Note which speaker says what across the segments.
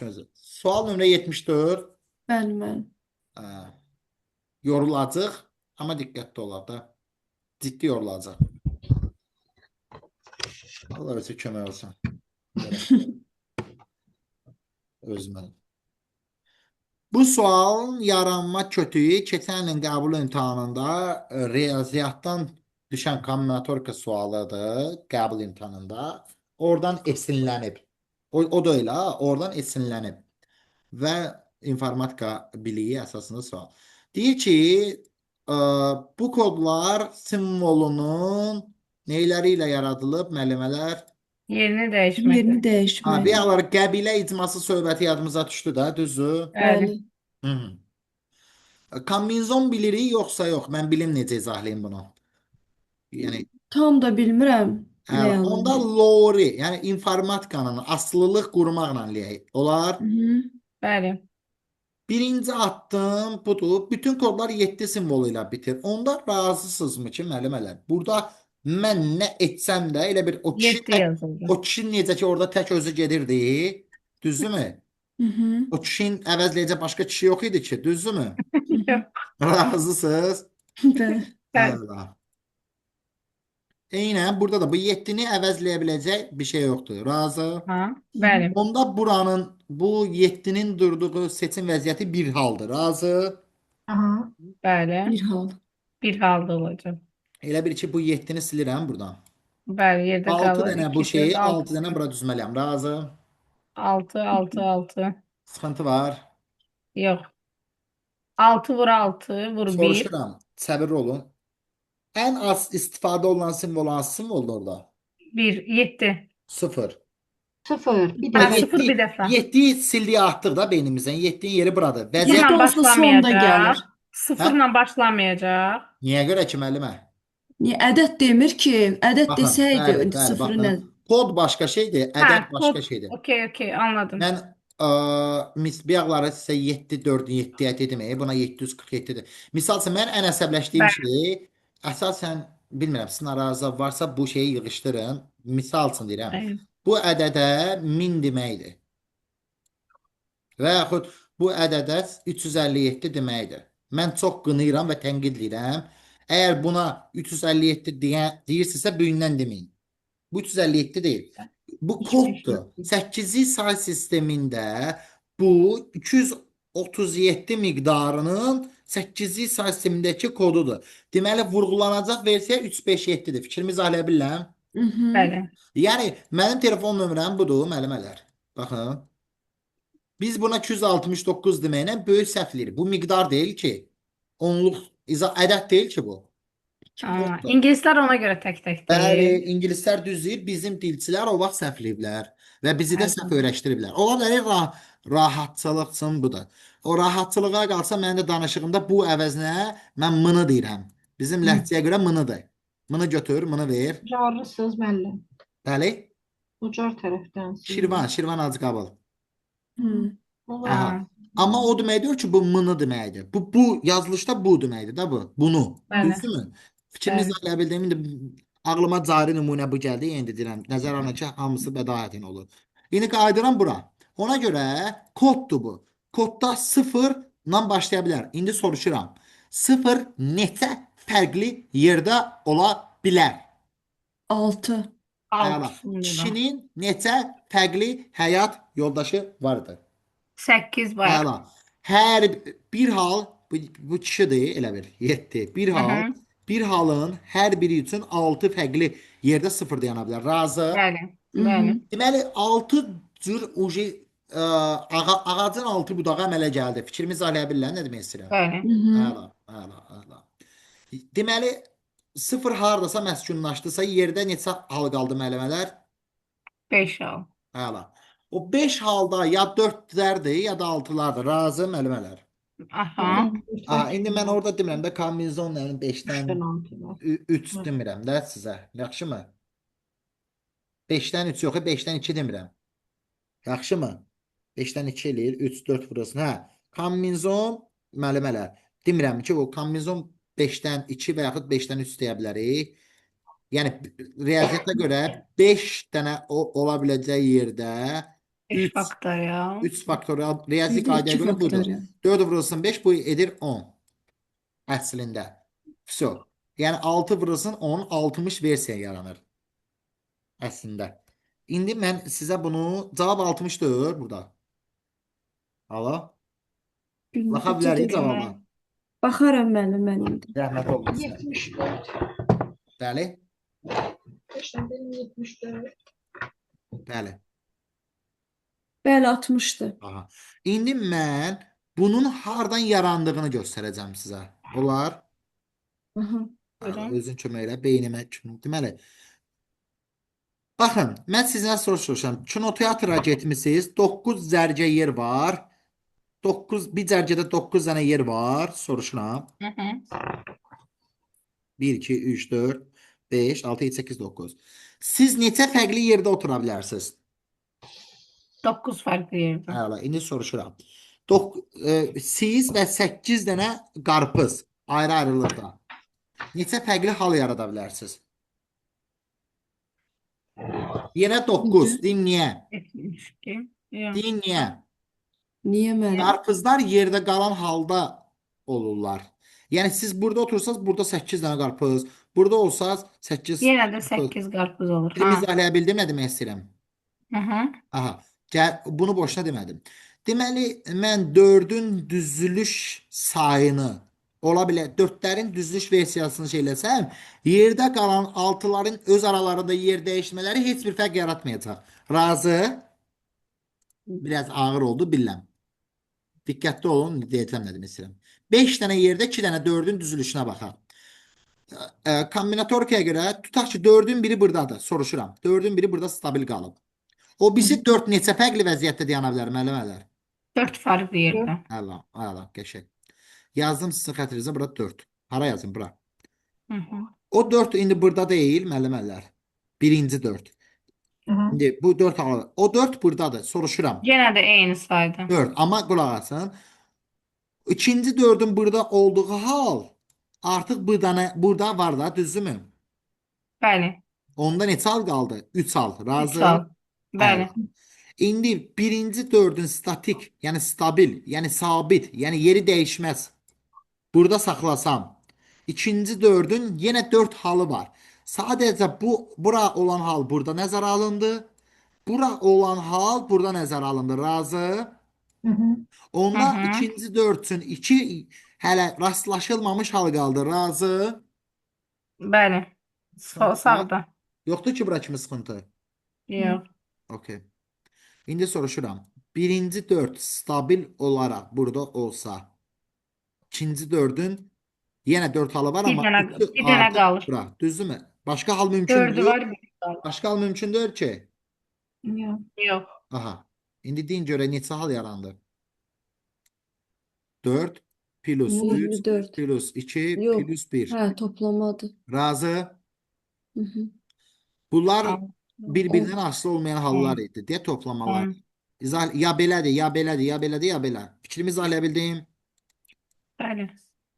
Speaker 1: Sual nömrə 74.
Speaker 2: Bəli, müəllim.
Speaker 1: Hə, yorulacaq, amma diqqətli olaq da. Ciddi yorulacaq. Allah özü kömək olsun. Belə. Özümə. Bu sualın yaranma kötüyü keçən ilin qəbul imtahanında riyaziyyatdan düşən kombinatorika sualıdır qəbul imtahanında. Oradan esinlənib. O da elə, oradan esinlənib. Və informatika biliyi əsasında sual. Deyir ki, bu kodlar simvolunun neyləri ilə yaradılıb, müəllimələr?
Speaker 3: Yerini dəyişməklə.
Speaker 2: Yerini
Speaker 1: Ha,
Speaker 2: dəyişməklə.
Speaker 1: bir aralar qəbilə icması söhbəti yadımıza düşdü də, düzdür?
Speaker 3: Bəli.
Speaker 2: Bəli.
Speaker 1: Hı -hı. Kombinizon bilirik yoxsa yox? Mən bilim necə izah eləyim bunu. Yəni
Speaker 2: Tam da bilmirəm nə
Speaker 1: hə, onda
Speaker 2: anlamda.
Speaker 1: lori, yəni informatikanın asılılıq qurmaqla eləyək. Olar.
Speaker 2: Hı -hı.
Speaker 3: Bəli.
Speaker 1: Birinci addım budur. Bütün kodlar 7 simvolu ilə bitir. Onda razısınızmı ki, müəllimələr? Burada mən nə etsəm də elə bir o kişi
Speaker 3: 7
Speaker 1: tək,
Speaker 3: yazıldı.
Speaker 1: o kişi necə ki orada tək özü gedirdi, düzdürmü?
Speaker 2: Hı -hı.
Speaker 1: O kişinin əvəzləyəcək başqa kişi yox idi ki, düzdürmü?
Speaker 2: Hı -hı.
Speaker 3: Yox.
Speaker 1: Razısınız?
Speaker 2: Bəli.
Speaker 3: Bəli.
Speaker 1: Əla. Eynən burada da bu 7-ni əvəzləyə biləcək bir şey yoxdur. Razı?
Speaker 3: Ha, bəli.
Speaker 1: Onda buranın bu 7-nin durduğu seçim vəziyyəti bir haldır. Razı?
Speaker 4: Aha.
Speaker 3: Bəli.
Speaker 2: Bir hal.
Speaker 3: Bir halda olacaq.
Speaker 1: Elə bir ki bu 7-ni silirəm buradan.
Speaker 3: Bəli, yerdə
Speaker 1: 6
Speaker 3: qalır.
Speaker 1: dənə bu
Speaker 3: 2,
Speaker 1: şeyi
Speaker 3: 4, 6,
Speaker 1: 6 dənə bura düzməliyəm. Razı?
Speaker 3: 6, 6, 6.
Speaker 1: Sıxıntı var.
Speaker 3: Yox. 6 vur 6 vur 1.
Speaker 1: Soruşuram. Səbirli olun. Ən az istifadə olunan simvol hansı simvoldur orada?
Speaker 3: 1, 7.
Speaker 1: 0.
Speaker 4: 0. Bir
Speaker 3: Ha,
Speaker 4: dəfə.
Speaker 3: 0 bir dəfə.
Speaker 1: 7-yi sildiyi atdıq da beynimizdən. 7-nin yeri buradır. Vəziyyət
Speaker 2: Yeddi
Speaker 3: Sıfırla
Speaker 2: olsa sonda
Speaker 3: başlamayacaq.
Speaker 2: gəlir.
Speaker 3: Sıfırla başlamayacaq.
Speaker 1: niyə görə ki, müəllimə?
Speaker 2: Niyə ədəd demir ki? Ədəd
Speaker 1: Baxın,
Speaker 2: desəydi
Speaker 1: bəli, bəli,
Speaker 2: sıfırı
Speaker 1: baxın.
Speaker 2: nə?
Speaker 1: Kod başqa şeydir,
Speaker 3: Hə,
Speaker 1: ədəd başqa
Speaker 3: kod.
Speaker 1: şeydir.
Speaker 3: Okey, okey, anladım.
Speaker 1: Mən misbiyaqları sizə 7, 4, 7-yə dedim, buna 747-dir. Misal üçün, mən ən əsəbləşdiyim
Speaker 3: Bəli.
Speaker 1: şey, əsasən, bilmirəm, sizin aranızda varsa bu şeyi yığışdırın. Misal üçün deyirəm,
Speaker 3: Bəli.
Speaker 1: bu ədədə 1000 deməkdir. Və yaxud bu ədədə 357 deməkdir. Mən çox qınayıram və tənqidləyirəm. Əgər buna 357 deyirsinizsə, böyündən deməyin. Bu 357 deyil. Bu koddur. 8-ci say sistemində bu 237 miqdarının 8-ci say sistemindəki kodudur. Deməli, vurğulanacaq versiya 357-dir. Fikrimi izah eləyə bilirəm?
Speaker 2: Hı -hı.
Speaker 3: Bəli.
Speaker 1: Yəni, mənim telefon nömrəm budur, müəllimələr. Baxın. Biz buna 269 deməklə böyük səhv eləyirik. Bu miqdar deyil ki. Onluq ədəd deyil ki bu.
Speaker 3: Ha,
Speaker 1: Koddur.
Speaker 3: İngilislər ona görə tək-tək
Speaker 1: Bəli,
Speaker 3: deyir.
Speaker 1: ingilislər düz deyir, bizim dilçilər o vaxt səhv eləyiblər və bizi də səhv
Speaker 3: Bəli.
Speaker 1: öyrəşdiriblər. Ola bilər rahatçılıq üçün bu da. O rahatçılığa qalsa mənim də danışığımda bu əvəzinə mən mını deyirəm. Bizim ləhcəyə görə mınıdır. Mını götür, mını ver.
Speaker 4: Ucarlısınız müəllim.
Speaker 1: Bəli.
Speaker 4: Ucar tərəfdənsiniz.
Speaker 1: Şirvan, Şirvan Hacıqabul.
Speaker 2: Hı.
Speaker 4: Olar.
Speaker 1: Aha.
Speaker 3: Ha,
Speaker 1: Amma o demək deyir ki, bu mını deməkdir. Bu yazılışda bu deməkdir də bu. Bunu.
Speaker 3: Bəli.
Speaker 1: Düzdürmü? Fikrimi
Speaker 3: Bəli.
Speaker 1: izah eləyə bildim. İndi ağlıma cari nümunə bu gəldi. İndi deyirəm, nəzər alın ki, hamısı bədahətin olur. İndi qayıdıram bura. Ona görə koddur bu. Kodda 0-la başlaya bilər. İndi soruşuram. 0 neçə fərqli yerdə ola bilər?
Speaker 2: 6.
Speaker 1: Əla.
Speaker 3: 6 simvolda.
Speaker 1: Kişinin neçə fərqli həyat yoldaşı vardır?
Speaker 3: 8 bayaq.
Speaker 1: Əla. Hər bir hal bu kişidir elə bir 7. Bir
Speaker 3: Hı
Speaker 1: hal,
Speaker 3: -hı.
Speaker 1: bir halın hər biri üçün 6 fərqli yerdə 0 dayana bilər. Razı?
Speaker 3: Bəli.
Speaker 2: Hı -hı.
Speaker 3: Bəli.
Speaker 1: Deməli 6 cür uje ağacın 6 budağı əmələ gəldi. Fikrimi izah eləyə bilirəm nə demək istəyirəm?
Speaker 3: Bəli.
Speaker 2: Hı -hı.
Speaker 1: Əla, əla, əla. Deməli 0 hardasa məskunlaşdısa yerdə neçə hal qaldı müəllimələr?
Speaker 3: 5 hal.
Speaker 1: Əla. O 5 halda ya 4-lərdir, ya da 6-lardır. Razı müəllimələr?
Speaker 3: Aha.
Speaker 1: Aha, indi mən orada demirəm də kombinizon yəni 5-dən
Speaker 4: 3-dən 6 var.
Speaker 1: 3 demirəm də sizə. Yaxşımı? 5-dən 3 yox, 5-dən 2 demirəm. Yaxşımı? 5-dən 2 eləyir, 3, 4 vurursun. Hə, kombinizon müəllimələr. Demirəm ki, o kombinizon 5-dən 2 və yaxud 5-dən 3 deyə bilərik. Yəni riyaziyyata görə 5 dənə o, ola biləcək yerdə
Speaker 3: 5
Speaker 1: 3
Speaker 3: faktorial.
Speaker 1: 3 faktorial riyazi
Speaker 2: Bir də
Speaker 1: qaydaya
Speaker 2: 2
Speaker 1: görə budur.
Speaker 2: faktorial.
Speaker 1: 4 vurulsun 5 bu edir 10. Əslində. Vso. Yəni 6 vurulsun 10 60 versiya yaranır. Əslində. İndi mən sizə bunu cavab 60-dır burada. Alo.
Speaker 2: Bilmirəm,
Speaker 1: Baxa bilərik
Speaker 2: neçədir?
Speaker 1: cavaba.
Speaker 2: Baxaram müəllim mən indi.
Speaker 1: Zəhmət olmasa.
Speaker 4: 74.
Speaker 1: Bəli.
Speaker 4: Beşdən benim 74.
Speaker 1: Bəli.
Speaker 2: Bəli, 60-dır.
Speaker 1: Aha. İndi mən bunun hardan yarandığını göstərəcəm sizə. Olar.
Speaker 2: Aha.
Speaker 3: Buyurun.
Speaker 1: Özün kömək elə, beynimə kömək. Deməli, baxın, mən sizdən soruşuram. Kinoteatra getmisiniz, 9 cərgə yer var. 9 bir cərgədə 9 dənə yer var, soruşuram.
Speaker 3: Hı hı.
Speaker 1: 1 2 3 4 5 6 7 8 9. Siz neçə fərqli yerdə otura bilərsiniz?
Speaker 3: 9 farklı yerde.
Speaker 1: Əla, indi soruşuram. Siz və 8 dənə qarpız ayrı-ayrılıqda neçə fərqli hal yarada bilərsiniz? Yenə 9. Deyin niyə?
Speaker 3: 72. Yox.
Speaker 1: Deyin niyə?
Speaker 2: Niyə müəllim?
Speaker 1: Qarpızlar yerdə qalan halda olurlar. Yəni siz burada otursanız burada 8 dənə qarpız, burada olsanız 8
Speaker 3: Yenə də
Speaker 1: qarpız.
Speaker 3: 8 qarpız olur.
Speaker 1: Fikrimi
Speaker 3: Ha.
Speaker 1: izah eləyə bildim nə demək istəyirəm?
Speaker 3: Hı hı.
Speaker 1: Aha, gəl, bunu boşuna demədim. Deməli, mən 4-ün düzülüş sayını ola bilər, 4-lərin düzülüş versiyasını şey eləsəm, yerdə qalan 6-ların öz aralarında yer dəyişmələri heç bir fərq yaratmayacaq. Razı? Biraz ağır oldu, bilirəm. Diqqətli olun, deyəcəm nə demək istəyirəm. 5 dənə yerdə 2 dənə 4-ün düzülüşünə baxaq. Kombinatorikaya görə tutaq ki, 4-ün biri buradadır. Soruşuram. 4-ün biri burada stabil qalıb. O birisi 4 neçə fərqli vəziyyətdə dayana bilər, müəllimələr?
Speaker 3: 4 farklı yerdə.
Speaker 1: Əla, əla, qəşəng. Yazdım sizin xətrinizə bura 4. Hara yazım bura?
Speaker 3: Hı hı.
Speaker 1: O 4 indi burada deyil, müəllimələr. Birinci 4.
Speaker 4: Aha.
Speaker 1: İndi bu 4 alır. O 4 buradadır. Soruşuram.
Speaker 3: Yenə də eyni sayda.
Speaker 1: 4. Amma qulaq asın. İkinci 4-ün burada olduğu hal artıq burada, burada var da, düzdürmü?
Speaker 3: Bəli.
Speaker 1: Onda neçə hal qaldı? 3 hal.
Speaker 3: 3
Speaker 1: Razı?
Speaker 3: hal. Bəli.
Speaker 1: Əla. İndi birinci 4-ün statik, yəni stabil, yəni sabit, yəni yeri dəyişməz. Burada saxlasam, ikinci 4-ün yenə 4 halı var. Sadəcə bu bura olan hal burada nəzərə alındı. Bura olan hal burada nəzərə alındı. Razı?
Speaker 4: Hı hı.
Speaker 1: Onda
Speaker 3: Hı hı.
Speaker 1: ikinci 4 üçün 2 hələ rastlaşılmamış hal qaldı. Razı?
Speaker 3: Bəli.
Speaker 1: Sıxıntı var?
Speaker 3: Sağda.
Speaker 1: Yoxdur ki, bura kimi sıxıntı.
Speaker 3: Yox.
Speaker 1: Okey. İndi soruşuram. Birinci 4 stabil olaraq burada olsa, ikinci 4-ün yenə 4 halı var
Speaker 3: Bir
Speaker 1: amma
Speaker 3: dənə
Speaker 1: üçü
Speaker 3: bir dənə
Speaker 1: artıq
Speaker 3: qalır.
Speaker 1: bura. Düzdürmü? Başqa hal mümkündür?
Speaker 3: 4-ü var, biri qalır.
Speaker 1: Başqa hal mümkündür ki.
Speaker 4: Yox.
Speaker 3: Yox.
Speaker 1: Aha. İndi deyin görək neçə hal yarandı? 4 plus 3
Speaker 2: 24.
Speaker 1: plus 2
Speaker 2: Yox.
Speaker 1: plus 1.
Speaker 2: Hə, toplamadır.
Speaker 1: Razı?
Speaker 2: Hı hı.
Speaker 1: Bunlar
Speaker 3: 6,
Speaker 1: bir-birindən asılı olmayan hallar
Speaker 3: 10,
Speaker 1: idi deyə toplamalar.
Speaker 3: 10.
Speaker 1: İzah ya belədir, ya belədir, ya belədir, ya belə. Fikrimi izah eləyə bildim.
Speaker 3: Bəli.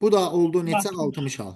Speaker 1: Bu da oldu neçə?
Speaker 3: 60.
Speaker 1: 60 hal.